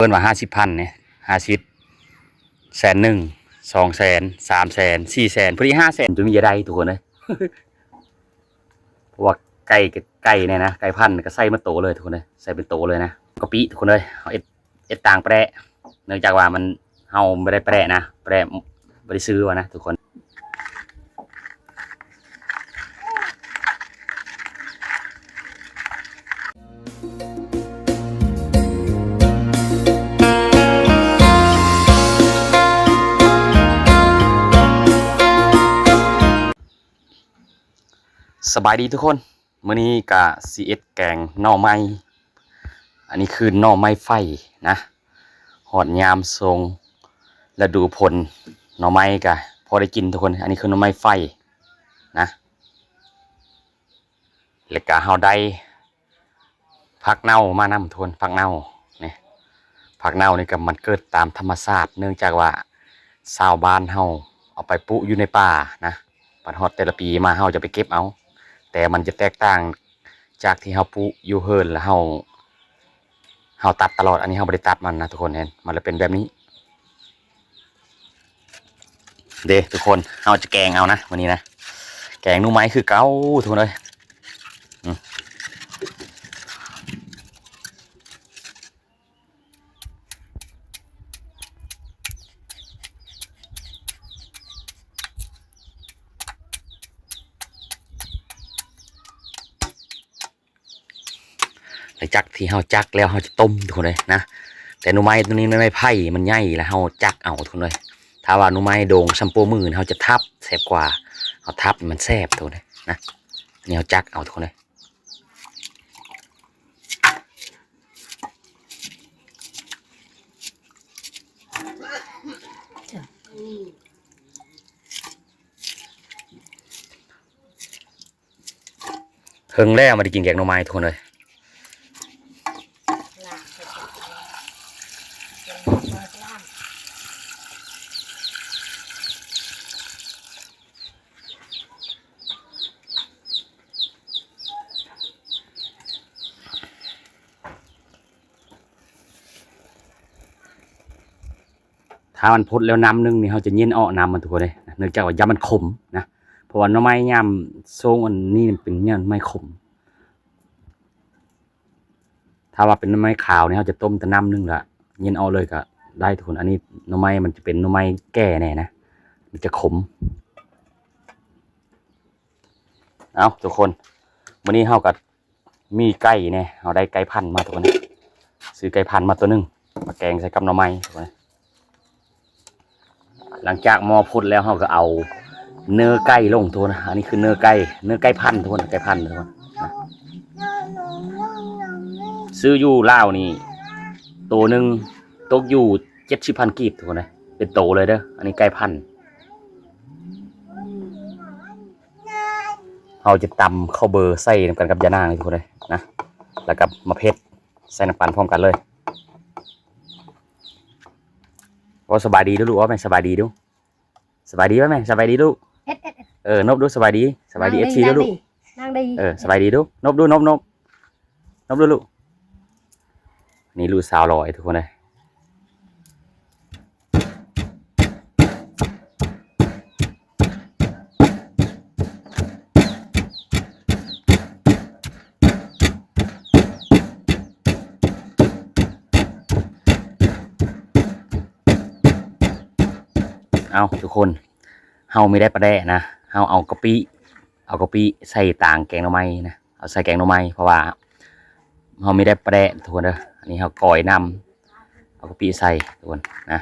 ເອີ້ນວ່າຫ້າສິບພັນນີ້ ຫ້າສິບ ແສນໜຶ່ງ ສອງແສນ ສາມແສນ ສີ່ແສນ ພໍດີຫ້າແສນ ຈົນມີຈະໄດ້ທຸກຄົນເອີຍ. ເພາະວ່າໄກ່ ໄກ່ນີ້ນະ ໄກ່ພັນກໍໃສ່ເປັນໂຕເລີຍທຸກຄົນເອີຍ ໃສ່ເປັນໂຕເລີຍນະ. ກະປິທຸກຄົນເອີຍ ເຮົາເຮັດ ເຮັດຕາງແປະ ເນື່ອງຈາກວ່າມັນ ເຮົາບໍ່ໄດ້ແປະນະ ແປະບໍ່ໄດ້ຊື້ວ່ານະທຸກຄົນ. ສະບາຍດີທຸກຄົນ. ມື້ນີ້ກະຊິເຮັດແກງໜໍ່ໄມ້. ອັນນີ້ຄືໜໍ່ໄມ້ໄຟນະ. ຮອດຍາມຊ່ວງລະດູຝົນ ໜໍ່ໄມ້ກະພໍໄດ້ກິນທຸກຄົນ. ອັນນີ້ຄືໜໍ່ໄມ້ໄຟນະ. ແລ້ວກະເຮົາໄດ້ຜັກເນົ່າມານຳທຸກຄົນ. ຜັກເນົ່ານີ້ ຜັກເນົ່ານີ້ກະມັນເກີດຕາມທຳມະຊາດ ເນື່ອງຈາກວ່າຊາວບ້ານເຮົາເອົາໄປປູກຢູ່ໃນປ່ານະ. ບັດຮອດແຕ່ລະປີມາເຮົາຈະໄປເກັບເອົາ ແຕ່ມັນຈະແຕກຕ່າງຈາກທີ່ເຮົາປູກຢູ່ເຮືອນ ແລ້ວເຮົາ ເຮົາຕັດຕະຫຼອດ. ອັນນີ້ເຮົາບໍ່ໄດ້ຕັດມັນນະທຸກຄົນ ເຫັນ ມັນລະເປັນແບບນີ້ເດ້ທຸກຄົນ. ເຮົາຈະແກງເອົານະມື້ນີ້ນະ ແກງໜໍ່ໄມ້ຄືເກົ່າທຸກຄົນເອີຍ. ອືມ ຫຼັງຈາກທີ່ເຮົາຈັກແລ້ວ ເຮົາຈະຕົ້ມທຸກຄົນເອີຍນະ. ແຕ່ໜໍ່ໄມ້ໂຕນີ້ ໜໍ່ໄມ້ໄຜ່ມັນໃຫຍ່ ແລ້ວເຮົາຈັກເອົາທຸກຄົນເອີຍ. ຖ້າວ່າໜໍ່ໄມ້ດົງຊຳໂປ້ມື ເຮົາຈະທັບແຊບກວ່າ. ເຮົາທັບມັນແຊບທຸກຄົນເອີຍນະ. ອັນນີ້ເຮົາຈັກເອົາທຸກຄົນເອີຍ. ເຫິງແລ້ວບໍ່ໄດ້ກິນແກງໜໍ່ໄມ້ທຸກຄົນເອີຍ. ຖ້າມັນພົດແລ້ວນ້ຳໜຶ່ງນີ້ ເຮົາຈະເຫງັນອອກນ້ຳມັນທຸກຄົນເດ້ ເນື່ອງຈາກວ່າຢ້ານມັນຂົມນະ. ເພາະວ່າໜໍ່ໄມ້ຍາມໂຊງອັນນີ້ເປັນໜໍ່ໄມ້ຂົມ. ຖ້າວ່າເປັນໜໍ່ໄມ້ຂາວນີ້ ເຮົາຈະຕົ້ມແຕ່ນ້ຳໜຶ່ງລະເຫງັນອອກເລີຍກະໄດ້ທຸກຄົນ. ອັນນີ້ໜໍ່ໄມ້ມັນຈະເປັນໜໍ່ໄມ້ແກ່ແດ່ນະ ມັນຈະຂົມ. ເອົ້າ ທຸກຄົນ ມື້ນີ້ເຮົາກະມີໄກ່ແດ່ ເຮົາໄດ້ໄກ່ພັນມາທຸກຄົນ ຊື້ໄກ່ພັນມາໂຕໜຶ່ງ ມາແກງໃສ່ກັບໜໍ່ໄມ້ທຸກຄົນ. ຫຼັງຈາກໝໍ້ພົດແລ້ວ ເຮົາກໍເອົາເນື້ອໄກ່ລົງທຸກຄົນ. ອັນນີ້ຄືເນື້ອໄກ່ ເນື້ອໄກ່ພັນທຸກຄົນ ໄກ່ພັນທຸກຄົນ. ຊື້ຢູ່ລາວນີ້ ໂຕໜຶ່ງຕົກຢູ່ເຈັດສິບພັນກີບທຸກຄົນເອີຍ ເປັນໂຕເລີຍເດີ. ອັນນີ້ໄກ່ພັນ ເຮົາຈະຕຳເຂົ້າເບີໃສ່ນຳກັນກັບຢານາງນີ້ທຸກຄົນເອີຍນະ ແລ້ວກໍໝາກເຜັດໃສ່ນຳກັນພ້ອມກັນເລີຍ. ເວົ້າສະບາຍດີດູລູກ ເວົ້າແມ່ນສະບາຍດີດູ ສະບາຍດີ ເວົ້າແມ່ນສະບາຍດີລູກ. ເອີ ນົບດູ ສະບາຍດີ ສະບາຍດີ ເອັຟຊີ ດູລູກ. ເອີ ສະບາຍດີດູ ນົບດູ ນົບ ນົບ ນົບດູລູກ. ນີ້ລູກສາວຫຼອຍທຸກຄົນເອີຍ. ເອົ້າ ທຸກຄົນ ເຮົາມີໄດ້ປາແດະນະ ເຮົາເອົາກະປິ ເອົາກະປິໃສ່ຕາງແກງໜໍ່ໄມ້ນະ ເອົາໃສ່ແກງໜໍ່ໄມ້ ເພາະວ່າເຮົາມີໄດ້ປາແດະທຸກຄົນເດີ. ອັນນີ້ເຮົາກອຍນ້ຳ ເອົາກະປິໃສ່ທຸກຄົນນະ.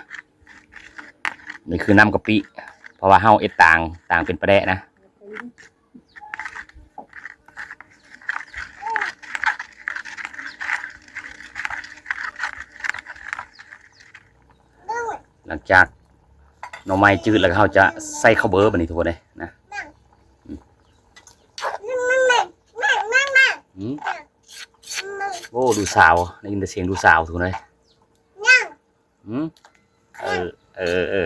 ນີ້ຄືນ້ຳກະປິ ເພາະວ່າເຮົາເຮັດຕາງ ຕາງເປັນປາແດະນະ. ຫຼັງຈາກໜໍ່ໄມ້ຈືດແລ້ວ ເຮົາຈະໃສ່ເຂົ້າເບີບາດນີ້ທຸກຄົນເດ້ນະ. ອືມ ໂອ້ ລູກສາວ ໄດ້ຍິນແຕ່ສຽງລູກສາວທຸກຄົນເອີຍ. ອືມ ເອີ ເອີ ເອີ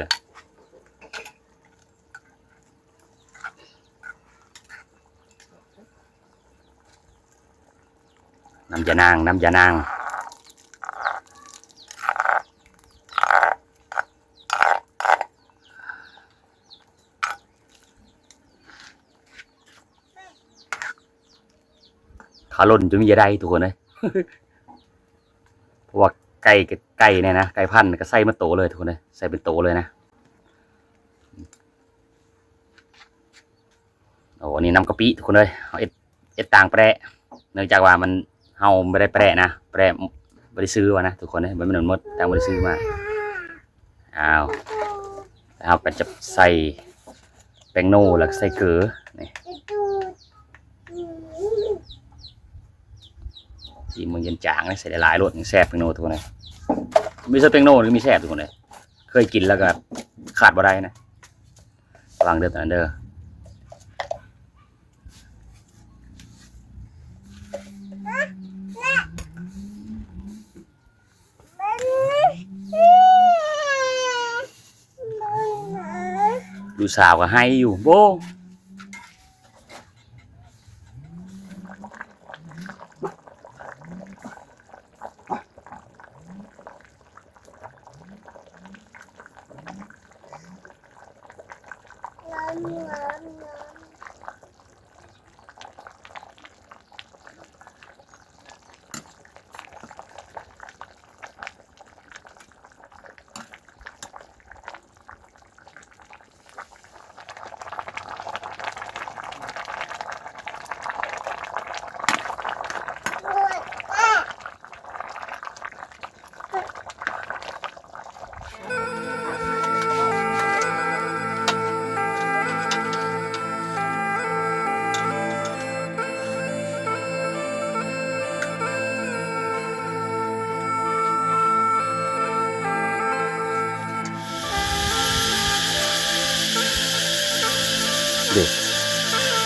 ນ້ຳຢານາງ ນ້ຳຢານາງ. ອາລົນຈົນມີຢາໄດ້ທຸກຄົນເອີຍ. ເພາະວ່າໄກ່ ໄກ່ນີ້ນະ ໄກ່ພັນກໍໃສ່ໝົດໂຕເລີຍທຸກຄົນເອີຍ ໃສ່ເປັນໂຕເລີຍນະ. ໂອ້ ອັນນີ້ນ້ຳກະປິທຸກຄົນເອີຍ ເຮົາເຮັດ ເຮັດຕ່າງແປະ ເນື່ອງຈາກວ່າມັນ ເຮົາບໍ່ໄດ້ແປະນະ ແປະບໍ່ໄດ້ຊື້ວ່ານະທຸກຄົນເອີຍ ບໍ່ແມ່ນໝົດ ຕ່າງບໍ່ໄດ້ຊື້ມາ. ອ້າວ ແລ້ວເຮົາກໍຈະໃສ່ແປ້ງໂນ ແລ້ວກໍໃສ່ເກືອນີ້ ຊີມເບິ່ງ ຢ້ານຈາງເດ້ ໃສ່ຫຼາຍໆໂລດ ມັນແຊບແປ້ງໂນທຸກຄົນເອີຍ. ມີແຕ່ແປ້ງໂນນີ້ມີແຊບທຸກຄົນເອີຍ ເຄີຍກິນແລ້ວກໍຂາດບໍ່ໄດ້ນະ. ລະວັງເດີໂຕນັ້ນເດີ. ລູກສາວກໍໄຫ້ຢູ່ ໂອ້. ເດ້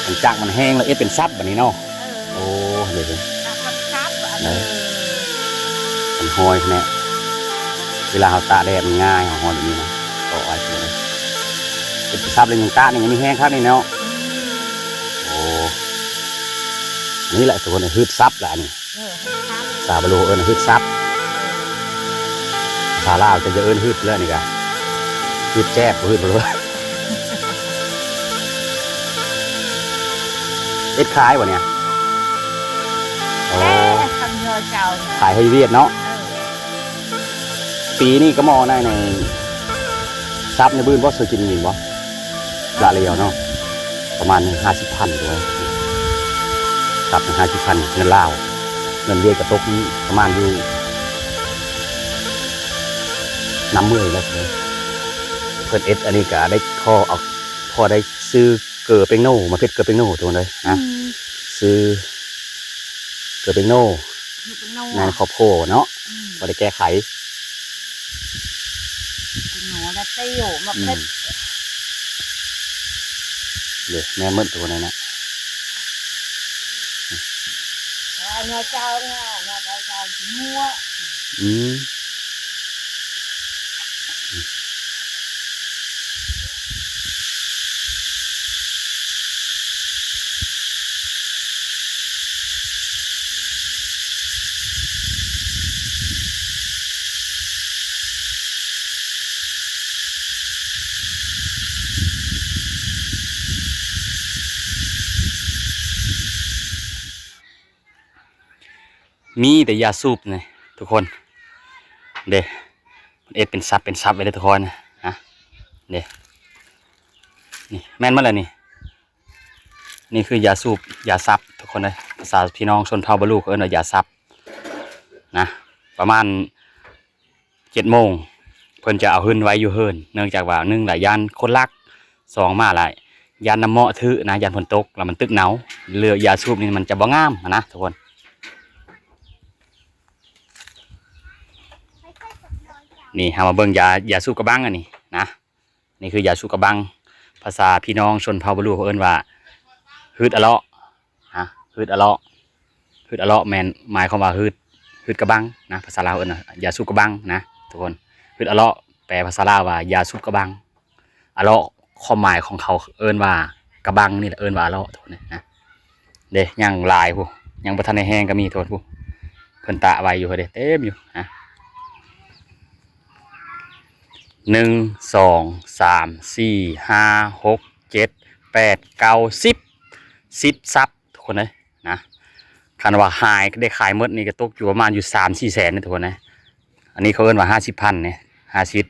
ຫຼັງຈາກມັນແຫ້ງແລ້ວ ເຮັດເປັນສັບບາດນີ້ເນາະ. ເອີ ໂອ້ ເດ້ ສັບ ສັບ ເອີ ເອີ ມັນຫ້ອຍແນ່ ເວລາເຮົາຕາກແດດມັນງ່າຍ ເຮົາຫ້ອຍແບບນີ້ນະ ເກາະໄວ້ເລີຍ. ເຮັດເປັນສັບແລ້ວຍັງຕາກນີ້ ຍັງມີແຮງຄັກນີ້ເນາະ. ໂອ້ ນີ້ແຫຼະທຸກຄົນ ຫືດສັບແຫຼະອັນນີ້. ເອີ ຫືດສັບ ສາວບາລູເອີ້ນຫືດສັບ ພາສາລາວຈະເອີ້ນຫືດແລ້ວນີ້ກະ ຫືດແຈບ ຫືດບໍ່ຮູ້ ເຮັດຂາຍບໍ່ນີ້? ໂອ້ ແຕ່ຄຳເດີເຈົ້າ ຂາຍໃຫ້ຫວຽດເນາະ. ເອີ ປີນີ້ກະໝໍ້ໃນ ໃນສັບໃນບືນບໍ່ ເຄີຍກິນຍິນບໍ່? ລະລຽວເນາະ ປະມານຫ້າສິບພັນໂດລາ ສັບຫ້າສິບພັນເງິນລາວ ເງິນຫວຽດກະຕົກປະມານຢູ່ນຳເມື່ອຍແລ້ວ. ເພິ່ນເຮັດອັນນີ້ກະໄດ້ພໍເອົາ ພໍໄດ້ຊື້ເກືອແປ້ງໂນ ມາເຜັດເກືອແປ້ງໂນທຸກຄົນເອີຍນະ. ອືມ ຊື້ເກືອແປ້ງໂນ ແມ່ນຄອບຄົວເນາະ. ອືມ ພໍໄດ້ແກ້ໄຂ ເປັນໜໍລະເຕ້ວມາເຜັດ. ອືມ ເດ້ ແມ່ນໝົດໂຕນັ້ນນະ. ອືມ ມີແຕ່ຢາສູບນີ້ທຸກຄົນ ເດ້ ເຮັດເປັນສັບເປັນສັບໄວ້ເດີທຸກຄົນນະ ເດ້ ນີ້ແມ່ນໝົດແລ້ວນີ້. ນີ້ຄືຢາສູບ ຢາສັບທຸກຄົນເອີຍ ພາສາພີ່ນ້ອງຊົນເຜົ່າບາລູເຂົາເອີ້ນວ່າຢາສັບນະ. ປະມານເຈັດໂມງ ເພິ່ນຈະເອົາຫຶ້ນໄວ້ຢູ່ເຮືອນ ເນື່ອງຈາກວ່າ ໜຶ່ງລະ ຢ້ານຄົນລັກ ສອງມາລະ ຢ້ານນ້ຳເໝາະຖືກນະ ຢ້ານຝົນຕົກ ລະມັນຕຶກເນົາ ເຫຼືອຢາສູບນີ້ມັນຈະບໍ່ງາມຫັ້ນນະທຸກຄົນ. ນີ້ເຮົາມາເບິ່ງຢາ ຢາສູບກະບັງອັນນີ້ນະ. ນີ້ຄືຢາສູບກະບັງ ພາສາພີ່ນ້ອງຊົນເຜົ່າບາລູເຂົາເອີ້ນວ່າ ຫືດອະເລາະ ຮະ ຫືດອະເລາະ ຫືດອະເລາະແມ່ນໝາຍຄວາມວ່າຫືດ ຫືດກະບັງນະ ພາສາລາວເອີ້ນວ່າຢາສູບກະບັງນະທຸກຄົນ. ຫືດອະເລາະ ແປພາສາລາວວ່າຢາສູບກະບັງ. ອະເລາະ ຄວາມໝາຍຂອງເຂົາເອີ້ນວ່າກະບັງນີ້ແຫຼະ ເອີ້ນວ່າອະເລາະທຸກຄົນເອີຍນະ. ເດ້ ຍັງຫຼາຍພຸ້ນ ຍັງບໍ່ທັນໄດ້ແຫ້ງກະມີ ໂທດ ພຸ້ນ ເພິ່ນຕາກໄວ້ຢູ່ພຸ້ນເດ້ ເຕັມຢູ່ນະ. ໜຶ່ງ ສອງ ສາມ ສີ່ ຫ້າ ຫົກ ເຈັດ ແປດ ເກົ້າ ສິບ ສິບສັບທຸກຄົນເອີຍນະ. ຄ ອັນວ່າຫາຍ ໄດ້ຂາຍໝົດນີ້ກໍຕົກຢູ່ປະມານຢູ່ສາມສີ່ແສນນີ້ທຸກຄົນນະ. ອັນນີ້ເຂົາເອີ້ນວ່າຫ້າສິບພັນນີ້ ຫ້າສິບ